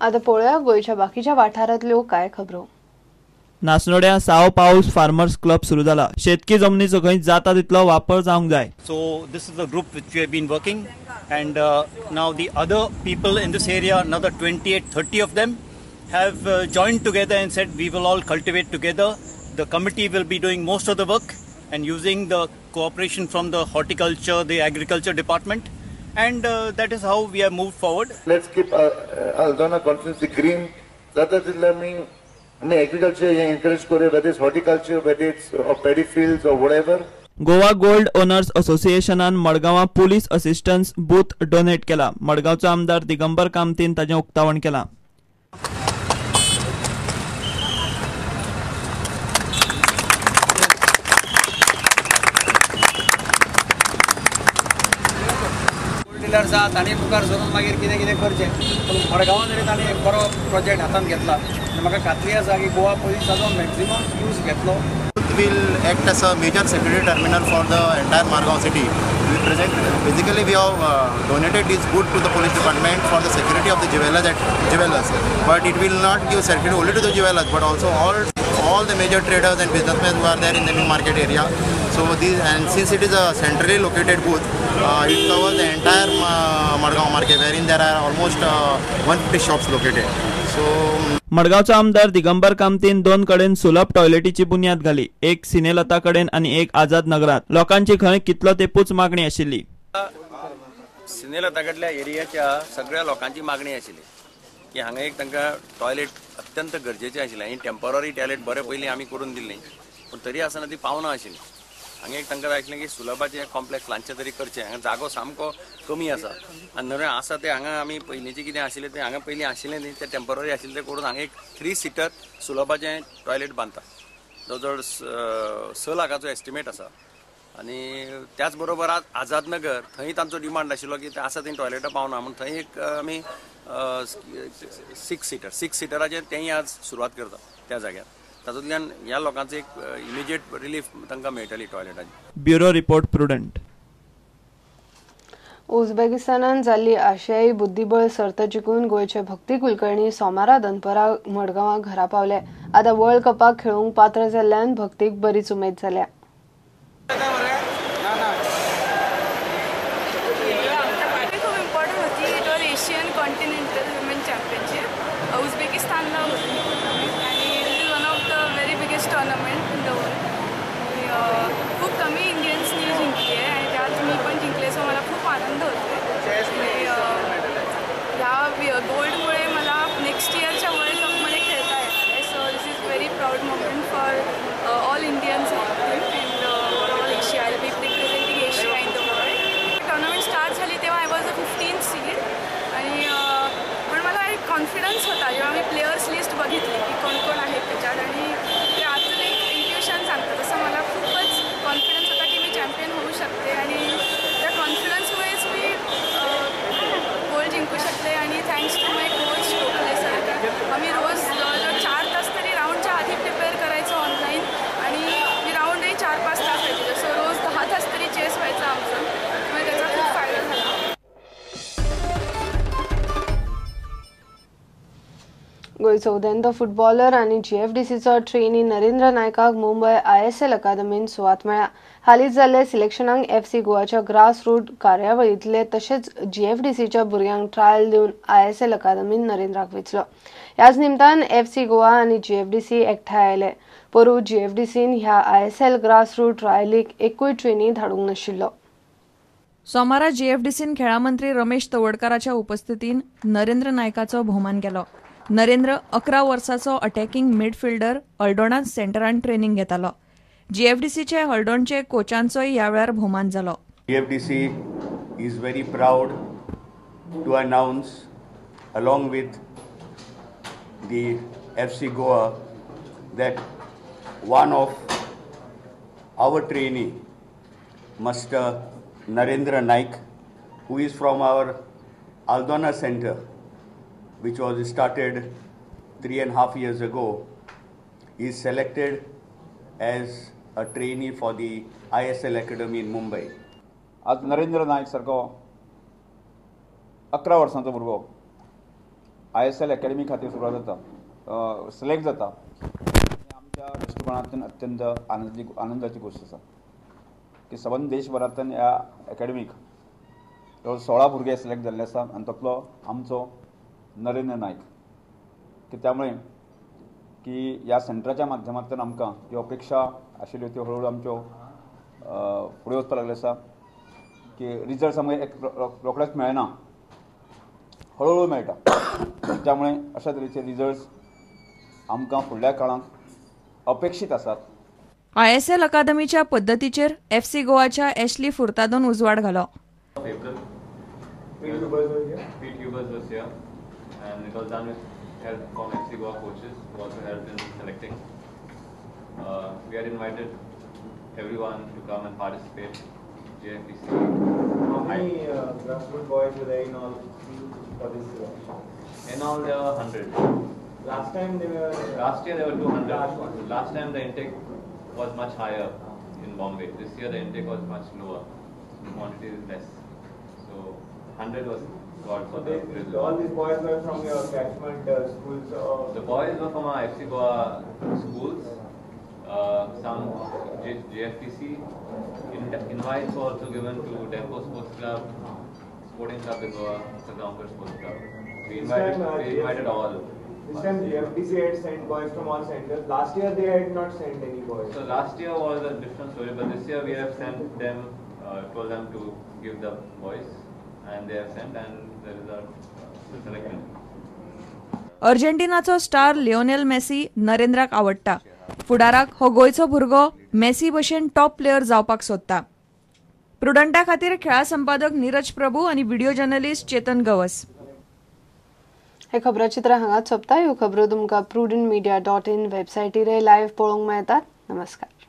आतां पळोवया गोंयच्या बाकीच्या वाठारांतल्यो कांय खबरो. नासनोड्या साओ पाऊस फार्मर्स क्लब सुरू जाला. शेतकी जमनीचो खंय जाता तितलो वापर जावंक जाय. So this is the group which we have been working and now the other people in this area, another 28-30 of them have joined together and said we will all cultivate together. The committee will be doing most of the work and using the cooperation from the horticulture, the agriculture department, and that is how we have moved forward. Let's keep Aldona constituency green. जाता तितले आमी agriculture encourage करूया, whether it's horticulture, whether it's paddy fields or whatever. Goa gold owners असोसिएशनान मडगांवां police assistance booth donate केला. मडगांवचो आमदार दिगंबर कामतीन ताचें उक्तावण केलां. डिलर्स आहा तांणी मुखार सरून मागीर कितें कितें करचें, पूण मडगांवां तरी तांणी एक बरो प्रोजेक्ट हातांत घेतला आनी म्हाका खात्री आसा की गोवा पुलिसाचो मॅक्झिमम यूज घेतलो. Will act as a major security terminal for the entire Margao city. We present basically we have donated this good to the police department for the security of the jewelers, but it will not give security only to the jewelers but also all the major traders and businessmen who are there in the new market area. So this, and since it is a centrally located booth, it covers the entire Margao market wherein there are almost 150 shops located. So मडगांवचो आमदार दिगंबर कामतीन दोन कडेन सुलभ टॉयलेटीची बुन्याद घाली, एक सिनेलता कडेन आनी एक आझाद नगरात. लोकांची खंय कितलो तेपूच मागणी आशिल्ली. सिनेलता कडल्या एरियाच्या सगळ्या लोकांची मागणी आशिल्ली की हांगा एक तांकां टॉयलेट अत्यंत गरजेचें आशिल्लें आनी टेम्पररी टॉयलेट बरें पयलीं आमी करून दिल्ली, पूण तरी आसतना ती पावना आशिल्ली. हांगा एक तांकां जाय आशिल्लें की सुलभाचें कॉम्प्लेक्स ल्हानशें तरी करचें. हांगा जागो सामको कमी आसा आनी नवें आसा तें हांगा आमी पयलींचें कितें आशिल्लें तें हांगा पयलीं आशिल्लें न्ही, तें टेम्पररी आशिल्लें तें करून हांगा एक 3 सीटर सुलभाचें टॉयलेट बांदता. जवळ जवळ 6 लाखाचो एस्टिमेट आसा. आनी त्याच बरोबर आज आझाद नगर थंय तांचो डिमांड आशिल्लो की आसा थंय टॉयलेटां पावना म्हूण थंय एक आमी 6 सीटराचेर तेंय आज सुरवात करता त्या जाग्यार. तातूंतल्यान ह्या लोकांचो एक इमिजिएट रिलीफ तांकां मेळटली टॉयलेटाची. Bureau report, Prudent. उझबेकिस्तानान जाल्ली आशियाई बुद्धिबळ सर्त जिखून गोंयचे भक्ती कुलकर्णी सोमारा दनपरां मडगांवां घरा पावले. आतां वर्ल्ड कपाक खेळूंक पात्र जाल्ल्यान भक्तीक बरीच उमेद जाल्या. खूप इम्पॉर्टंट होती. It was Asian continental women championship उझबेकिस्तानला होती आणि it is one of the very biggest tournament in the world. खूप कमी इंडियन्सनी जिंकली आहे आणि त्यात मी पण जिंकले, सो मला खूप आनंद होतो. ह्या गोल्डमुळे मला नेक्स्ट इयरच्या वर्ल्ड कपमध्ये खेळता येणार आहे. So this is very proud moment for all Indians and for all Asia. I be representing Asia in the world. Tournament start झाली तेव्हा I was a 15th seed आणि पण मला एक कॉन्फिडन्स होता जेव्हा मी प्लेयर्स लिस्ट बघितली की कोण कोण आहेत त्याच्यात, आणि ते आतून एक इंट्युशन सांगतं तसं मला खूपच कॉन्फिडन्स होता की मी चॅम्पियन होऊ शकते आणि त्या कॉन्फिडन्समुळेच मी गोल्ड जिंकू शकते. आणि thanks to my coach Gokhale sir. आम्ही रोज जवळजवळ 4 तास तरी राऊंडच्या आधी प्रिपेअर करायचो ऑनलाईन आणि मी राऊंडही 4-5 तास व्हायचे, सो रोज 10 तास तरी चेस व्हायचा आमचं, त्यामुळे त्याचा खूप फायदा झाला. गोंयचो उदेंत फुटबॉलर आनी जीएफडीसीचो ट्रेनी नरेंद्र नायकाक मुंबय आयएसएल अकादमीन सुवात मेळ्ळ्या. हालींच जाल्ले सिलेक्शनाक एफसी गोवाच्या ग्रास रूट कार्यावळींतले तशेंच जीएफडीसीच्या भुरग्यांक ट्रायल दिवन आयएसएल अकादमीन नरेंद्राक वेंचलो. ह्याच निमतान एफसी गोवा आनी जीएफडीसी एकठांय आयले. पोरूं जीएफडीसीन ह्या आयएसएल ग्रास रूट ट्रायलीक एकूय ट्रेनी धाडूंक नाशिल्लो. सोमारा जीएफडीसीन खेळा मंत्री रमेश तवडकाराच्या उपस्थितीन नरेंद्र नायकाचो भोवमान केलो. नरेंद्र 11 वर्साचो अटॅकिंग मिडफिल्डर अल्डोणा सेंटरान ट्रेनिंग घेतालो. जीएफडीसीचे हल्डोणचे कोचांचोय ह्या वेळार भोवमान जालो. GFDC is very proud to announce along with the FC Goa that one of our trainee, Master Narendra Naik, who is from our Aldona Center, which was started 3.5 years ago, is selected as a trainee for the ISL Academy in Mumbai. आज नरेंद्र नायक सारको 11 वर्सांचो भुरगो ISL academy खातीर सुरवात जाता, select जाता, आमच्या दृश्टिकोनांतल्यान अत्यंत आनंदाची गोश्ट आसा की सबंद देशभरांतल्यान ह्या एकेडमीक जवळ 16 भुरगे सिलेक्ट जाल्ले आसा आनी तातूंतलो आमचो नरेंद्र नायक की त्यामुळे की ह्या सेंटराच्या माध्यमांतल्यान आमकां ज्यो अपेक्षा आशिल्ल्यो त्यो हळूहळू आमच्यो फुडें वचपाक लागल्यो आसा की रिजल्ट्स आमकां एक रोखडेच मेळना, हळूहळू मेळटा. त्यामुळे अशा तरेचे रिजल्ट्स आमकां फुडल्या काळांत अपेक्षीत आसात. ISL अकादमीच्या पद्दतीचेर FC गोवाच्या एशली फुर्तादोन उजवाड घालो. Pete Hubers was here, and it was done with help from FC Goa coaches who also helped in selecting. We had invited everyone to come and participate. JFDC. How many grassroots boys were there in all for this selection? In all, there were 100. Last time they were. Last year there were 200. Last time the intake was much higher in Bombay. This year the intake was much lower. The quantity is less. So 100 was got for the. All these boys were from your catchment schools? Or the boys were from our FC Goa schools. Some JFTC. Invites were also given to Dempo Sports Club, Sporting Club de Goa, Salgaonkar Sports Club. We invited all. This time JFTC had sent boys from all centers. Last year they had not sent any boys. So last year was a different story, but this year we have sent them, told them to give the boys, and they have sent, and the result selected. अर्जेंटिनाचो star Lionel Messi नरेंद्राक आवडटा. फुडाराक हो गोंयचो भुरगो Messi भशेन top player जावपाक सोदता. प्रुडंटा खातीर खेळा संपादक नीरज प्रभू आनी व्हिडिओ जर्नलिस्ट चेतन गवस. हे खबराचित्र हांगाच सोंपता. ह्यो खबरो तुमकां prudentmedia.in वेबसायटीर लायव्ह पळोवंक मेळटात. नमस्कार.